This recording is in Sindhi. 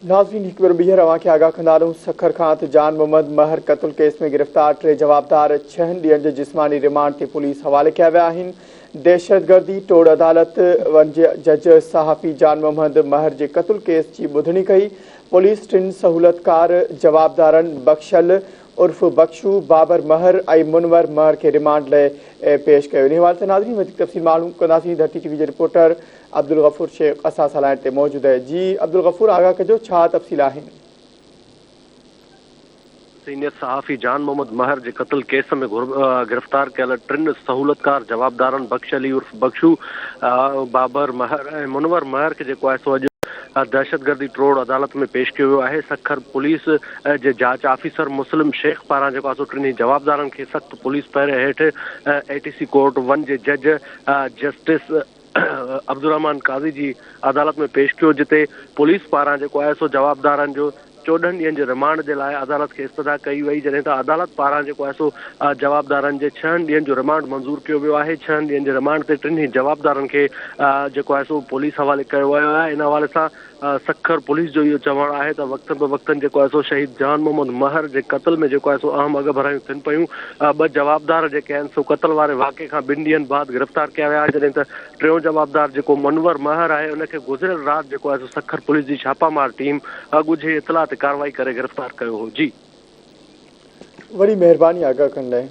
ناظرين هڪ ڀيرو ٻيهر اوهان کي آگاهه ڪندا هلون سکر کان ته جان محمد مهر قتل ڪيس ۾ گرفتار ٽي جوابدار ڇهن ڏينهن جي جسماني رمانڊ تي پوليس حوالي ڪيا ويا آهن. دهشتگردي ٽوڙ عدالت ون جي جج صحافي جان محمد مهر جي قتل ڪيس جي ٻڌڻي ڪئي. پوليس ٽن سهولتڪار جوابدارن بخشل عرف بخشو، بابر مهر ۽ منور مهر کي رمانڊ لئه پيش ڪيو. انهي حوالي سان ناظرين وڌيڪ تفصيل معلوم ڪنداسين ڌرتي ٽي وي جي رپورٽر عبدالغفور شيخ اسان سان لائين تي موجود آهي. جي عبدالغفور آگاهه ڪجو ڇا تفصيل آهن. سينيئر صحافي جان محمد مهر جي قتل ڪيس ۾ گرفتار ڪيل ٽن سهولتڪار جوابدارن بخش علي عرف بخشو، بابر مهر ۽ منور مهر کي جيڪو آهي سو اڄ دهشتگردي ٽوڙ عدالت ۾ پيش ڪيو ويو آهي. سکر پوليس جي جاچ آفيسر مسلم شيخ پاران جيڪو آهي سو ٽنهي جوابدارن کي سخت پوليس پهري هيٺ اي ٽي سي ڪورٽ ون جي جج جسٽس عبدالرحمان قاضي جي عدالت ۾ پيش ڪيو جتي پوليس پاران جيڪو آهي سو جوابدارن جو 14 ڏينهن جي رمانڊ جي لاء عدالت کي استدعا ڪئي وئي جڏهن ته عدالت پاران جيڪو آهي سو جوابدارن جي ڇهن ڏينهن جو رمانڊ منظور ڪيو ويو آهي ڇهن ڏينهن جي رمانڊ تي ٽنهي جوابدارن کي جيڪو آهي سو پوليس حوالي ڪيو ويو آهي ان حوالي سان سکر پوليس جو اهو چوڻ آهي ته وقتن به وقتن جيڪو آهي سو شهيد جان محمد مهر جي قتل ۾ جيڪو آهي سو اهم اڳڀرايون ٿين پيون، ٻه جوابدار جيڪي آهن سو قتل واري واقعي کان ٻن ڏينهن بعد گرفتار ڪيا ويا جڏهن ته ٽيون جوابدار جيڪو منور مهر آهي ان کي گذريل رات جيڪو آهي سو سکر پوليس جي ڇاپا مار ٽيم ڳجهي اطلاع تي ڪارروائي ڪري گرفتار ڪيو هو. جي. وڏي مهرباني آگاهه ڪرڻ لاء.